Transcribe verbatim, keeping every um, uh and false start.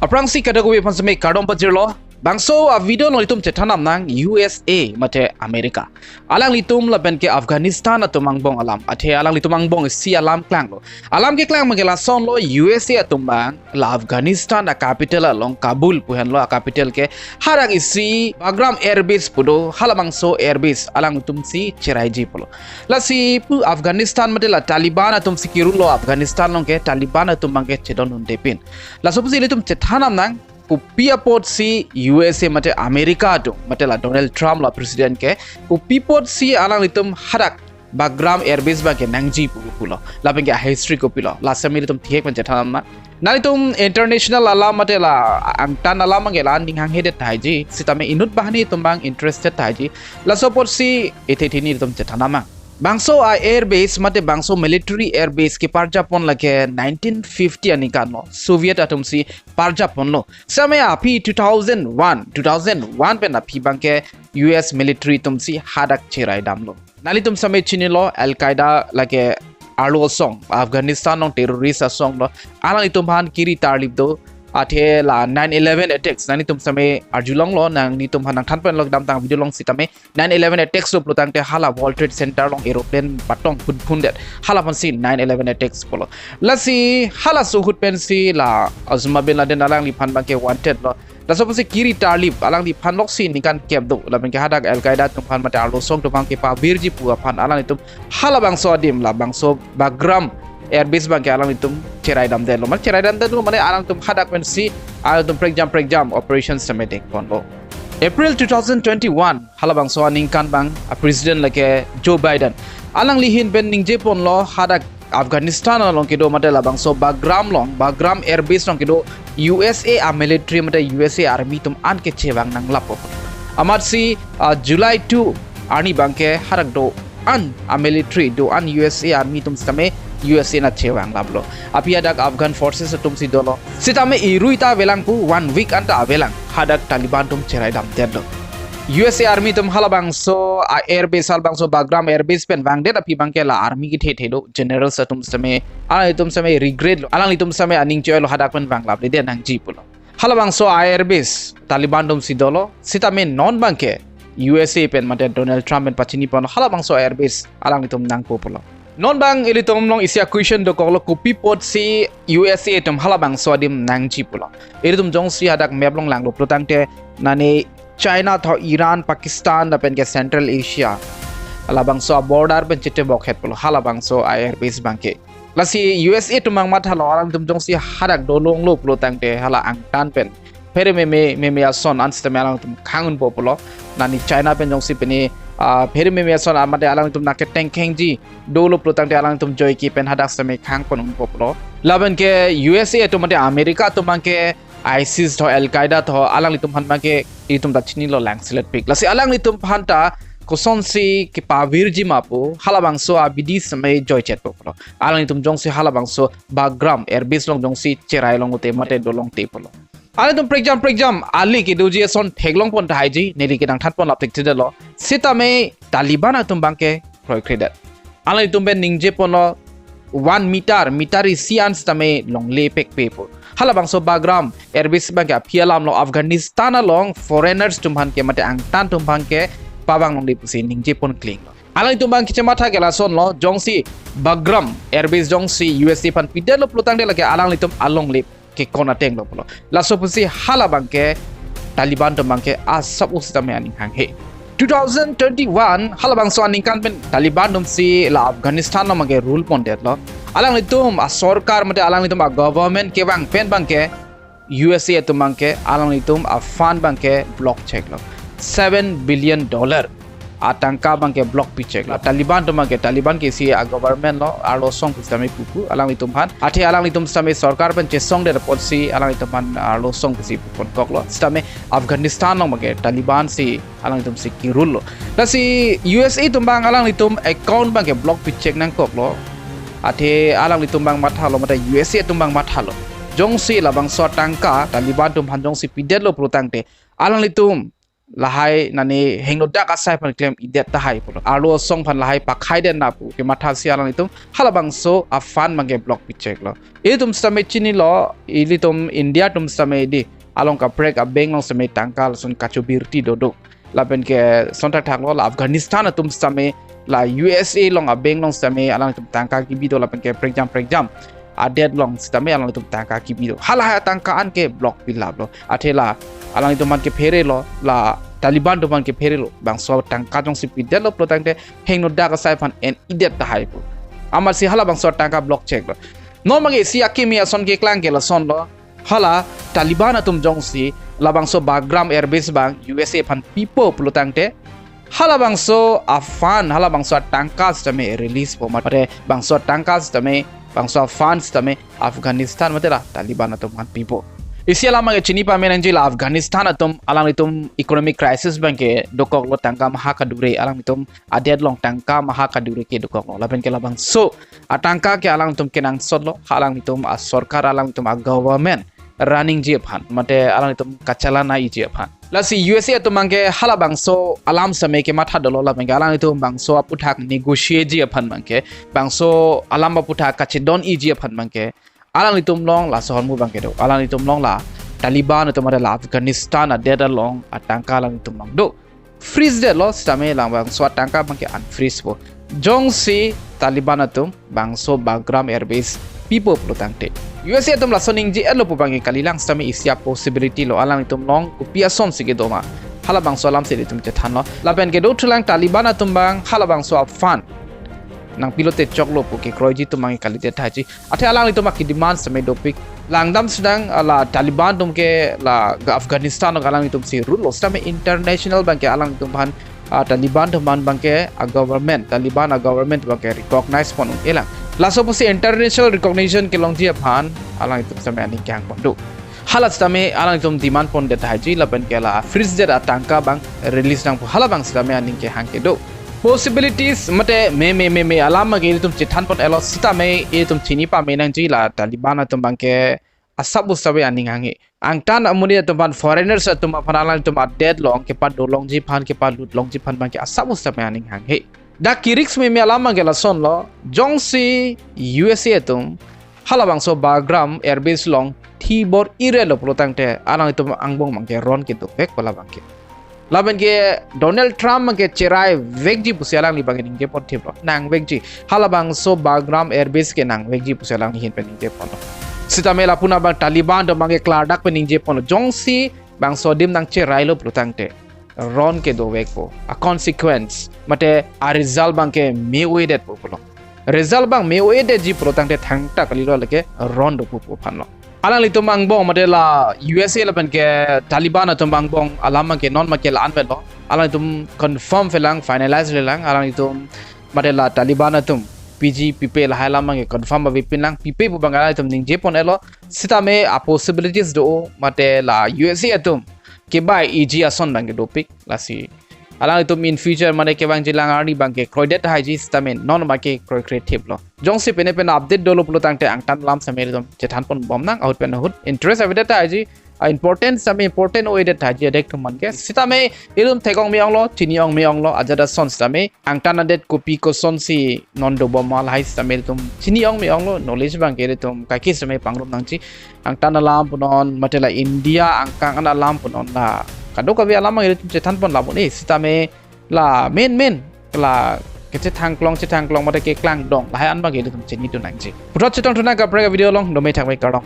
Aphrangsi kadokave aphan seme kardom pajirlo. Bangso a-video along itum chethan damnang U S A mate America. Alanglitum lapen ke Afghanistan atum angbong alam. Athe alanglitum angbong isi alam klanglo. Alam keklang abangke lasonlo, U S A atum abang la Afghanistan a-capital along, Kabul pu henlo a-capital ke, hadak isi Bagram Air Base pu do, halabangso Air Base alanglitum si cheraiji pulo. Lasi pu Afghanistan mate la Taliban atum si kirulo Afghanistan along ke, Taliban atum abangke chedondunde pin. Laso pusi ilitum chethan damnang, kopi apotsi U S A mate America atum, mate la Donald Trump la president ke, kopi apotsi alanglitum hadak Bagram Air Base abangke nangji pu pulo. Lapen ke a-history kopilo, la seme ilitum thihek pen chethan damnang. Nanglitum international alam mate la angtan alam abangke la aning hanghedet tahai ji, sitame inut banghini atum abang interested tahai ji. Laso apotsi ethe thini ilitum chethan damnang. Bangso a-air base mate bangso military air base keparjapon lake nineteen fifty aningkan lo, Soviet atum si parjaponlo. Sitame aphi two thousand one, two thousand one pen aphi abangke U S military atum si hadak cherai damlo. Nanglitum seme chinilo, Al Qaeda lake arlo asong, Afghanistan along terrorist asong lo, alanglitum aphan kiri tarlip do. Athe la nine eleven attacks, nanglitum seme arjulonglo, nanglitum aphan nangthanponlo kedamtang video along sitame, nine eleven attacks lo pulo tangte hala World Trade Center along aeroplane patong phunphundet, hala aphansi nine eleven attacks pulo. Lasi halaso ahut pensi la Osama bin Laden alangliphan abangke wanted lo. Laso apotsi kiri tarlip alangliphan loksi ningkan kep do. Lapen ke hadak Al Qaeda atum aphan mate arlo asong atum aphan kepavirji pu aphan alanglitum halabangso adim, labangso Bagram Air Base abangke alanglitum cherai damdetlo. Mane cherai damdetlo mane alanglitum hadak pensi alanglitum prekjam prekjam operation seme dengponlo. April two thousand twenty-one, halabangso aningkan abang a-president lake Joe Biden, alangli ahin pen ningjeponlo, hadak Afghanistan along kedo mate labangso Bagram along, Bagram Air Base along kedo U S A a-military mate U S A army atum an ke chevang nanglappo. Amatsi, ah, July two arni abangke hadak do-an a-military, do-an U S A army atum sitame U S A nat chevang laplo. Aphi hadak Afghan forces atum si dolo. Sitame irui ta avelang pu, one week anta avelang, hadak Taliban atum cherai damdetlo. U S A army atum halabangso a-air base, halabangso Bagram Air Base pen vangdet aphi abangke la army kethe the do, generals atum sitame, alanglitum sitame regret lo, alanglitum sitame aning choilo, hadak pen vanglapledet nangji pulo. Halabangso a-air base Taliban atum si dolo, sitame non abangke U S A pen mate Donald Trump pen pachiniponlo, halabangso air base alanglitum nangpo pulo. Non abang ilitum along isi a-question dokoklo, kopi apotsi U S A atum halabangso adim nangji pulo. Ilitum jongsi hadak map along langlo pulo tangte, nane China tho Iran, Pakistan lapen ke Central Asia, labangso a-border pen chetebokhet pulo halabangso a-air base abangke. Lasi U S A atum abang mathalo, alangtum jongsi hadak dolonglo pulo tangte hala angtan pen phere meme meme ason an sitame alangtum khang-unpo pulo. Nani China pen jongsi pini, ah, phere meme ason amate alangtum nangketengkhengji dolo pulo tangte alangtum joike pen hadak sitame khangpon-unpo pulo. Lapen ke U S A atum mate America atum abangke ISIS tho, Al Qaeda tho, alanglitum aphan abangke itum ta chinilo, langseletpik. Lasi alanglitum aphan ta kosonsi kepavirji ma pu halabangso abidi sitame joichetpo pulo. Alanglitum jongsi halabangso Bagram Air Base along jongsi cherai longte mate dolongte pulo. Alanglitum prekjam prekjam ale kedoji ason theklongpon tahai ji, neli ke nangthanpon lap thekthedetlo. Sitame Taliban atum abangke kroikredet. Alanglitum pen ningjeponlo one meter, meter isi an sitame longle pekpe pu. Halabangso Bagram Air Base abangke aphi alamlo, Afghanistan along foreigners atum aphan ke mate angtan atum aphan ke pavang longle pusi ningjepon klinglo. Alanglitum abang kechematha ke lasonlo, jongsi Bagram Air Base jongsi U S A aphan pidetlo pulo tangte lake alanglitum alongle kekon atenglo pulo. Laso pusi hala abangke Taliban atum abangke asap-u sitame aning hanghe. Two thousand twenty-one halabangso aningkan pen Taliban atum si la Afghanistan along abangke rule pondetlo. Alanglitum asorkar mate alanglitum a-government kevang pen abangke U S A atum abangke alanglitum a-fund abangke block cheklo. Seven billion dollar atangka abangke block picheklo. Taliban atum abangke, Taliban ke isi a-government lo, arlo asong ke sitame pupu alanglitum aphan. Athe alanglitum sitame sorkar pen chesongdet apotsi alanglitum aphan arlo asong ke si puponkoklo. Sitame Afghanistan along abangke Taliban si alanglitum si ki-rule lo. Lasi U S A atum abang alanglitum account abangke block pichek nangkoklo. Athe alanglitum abang mathalo mate U S A atum abang mathalo, jongsi labangso atangka Taliban atum aphan jongsi pidetlo pulo tangte, alanglitum lahai nani hingno dak asai aphan klem-idet tahai pulo. Arlo asong aphan lahai pakhai den na pu kematha si alanglitum halabangso a-fund abangke block picheklo. Itum sitame chinilo, ilitum India atum sitame di along kaprek a-bank along sitame tangka lason kachobirti dodok. Lapen ke sontak thaklo la Afghanistan atum sitame la U S A along a-bank along sitame alanglitum tangka kebi do, lapen ke prekjam prekjam a-debt along sitame alanglitum tangka kebi do. Halahai tangka an ke block pilaplo. Athe la alanglitum aphan kepherelo, la Taliban atum aphan kepherelo. Bangso tangka jongsi pidetlo pulo tangte hingno dak asai aphan en-idet tahai pu. Amatsi halabangso tangka block cheklo. Non abangke isi akimi ason keklang ke lasonlo. Hala Taliban atum jongsi labangso Bagram Air Base abang U S A aphan pipo pulo tangte, halabangso a-fund, halabangso atangka sitame release po, mate bangso atangka sitame, bangso a-fund sitame Afghanistan mate la Taliban atum aphan pipo. Isi alam abangke chini pame nangji la Afghanistan atum, alanglitum economic crisis abangke dokoklo, tangka maha kadure, alanglitum a-debt along tangka maha kadure ke dokoklo. Lapen ke labangso atangka ke alanglitum kenangsotlo, ha alanglitum a-sorkar, alanglitum a-government runningji aphan, mate alanglitum kachalanaiji aphan. Lasi U S A atum abangke halabangso alam sitame kematha dolo, lapen ke alanglitum bangso aputhak negotiateji aphan abangke, bangso alam aputhak kachedoniji aphan abangke alanglitum along laso ahormu abangke do. Alanglitum along la Taliban atum mate la Afghanistan a-debt along atangka alanglitum along do. Freeze detlo sitame labangso atangka abangke unfreeze po. Jongsi Taliban atum bangso Bagram Air Base pipo pulo tangte, U S A atum laso ningje-etlo pu abangke kalilang sitame isi a-possibility lo, alanglitum along kopi asonsi kedo ma. Halabangso alam si ilitum chethanlo. Lapen ke dothulang Taliban atum abang halabangso a-fund nangpilote choklo pu kekroiji atum abangke kalidet tahaichi. Athe alanglitum aki-demand sitame dopik. Langdam sedang, ah, la Taliban atum ke la ga Afghanistan along alanglitum si rule lo sitame international abangke alanglitum aphan, ah, Taliban atum aphan abangke a-government, Taliban a-government abangke recognize pon un-elang. Laso pusi international recognition kelongji aphan alanglitum sitame aning kehang pon do. Hala sitame alanglitum demand pondet tahaichi, lapen ke la freeze det atangka abang release nangpo, halabang sitame aning kehang kedo. Possibilities mate me me me me alam abangke ilitum chethan pon-etlo, sitame ilitum chini pame nangji la Taliban atum abangke asap usap aning hanghe. Angtan amonit atum aphan, foreigners atum aphan alanglitum a-debt along kepadolongji aphan, kepalutlongji aphan abangke asap usap aning hanghe. Dak ke-risk meme alam abangke lasonlo, jongsi U S A atum halabangso Bagram Air Base along thibor-iretlo pulo tangte alanglitum angbong abangke ron kedovekpo labangke. Lapen ke Donald Trump abangke cherai vekji pusi alangli abangke ningje pon thiplo, nangvekji. Halabangso Bagram Air Base ke nangvekji pusi alangli ahin pen ningje ponlo. Sitame lapu-an abang Taliban atum abangke klardak pen ningje ponlo, jongsi bangso adim nangcherailo pulo tangte ron kedovekpo, a-consequence mate a-result abangke me-o-edetpo pulo. Result abang me-o-edetji pulo tangte thangta kalilo, lake ron dopo pu aphanlo. Alanglitum angbong mate la U S A lapen ke Taliban atum angbong alam abangke non abangke la-an avelo. Alanglitum confirm pelang, finalize pelang, alanglitum mate la Taliban atum piji pipe lahai alam abangke confirm avepinlang, pipe pu abang alanglitum ningje pon-etlo. Sitame a-possibilities do mate la U S A atum kebai-iji ason abangke dopik, lasi alanglitum in future mane kevangji lang arni abangke kroidet haiji, sitame non abangke kroikre thiplo. Jongsi pine pine update dolo pulo tangte angtan alam sitame ilitum chethan ponbom nang, ahut pen ahut interest avedet haiji, a-important sitame important o-edet haiji adek atum abangke. Sitame ilitum thek-ong me-onglo, chini-ong me-onglo, ajat ason sitame angtan adet kopi kosonsi non dobom ma lahai sitame ilitum chini-ong me-onglo, knowledge abangke ilitum kaike sitame pangrum nangji. Angtan alam punon, mate la India angkang an alam punon, la kadokave alam abang ilitum chethan pon labone, sitame la main main la kechethangklong chethangklong mate keklangdong lahai an abangke ilitum chinidun nangji. Puthot chetongthu nang kaprek a-video along, dome thakme, kardom.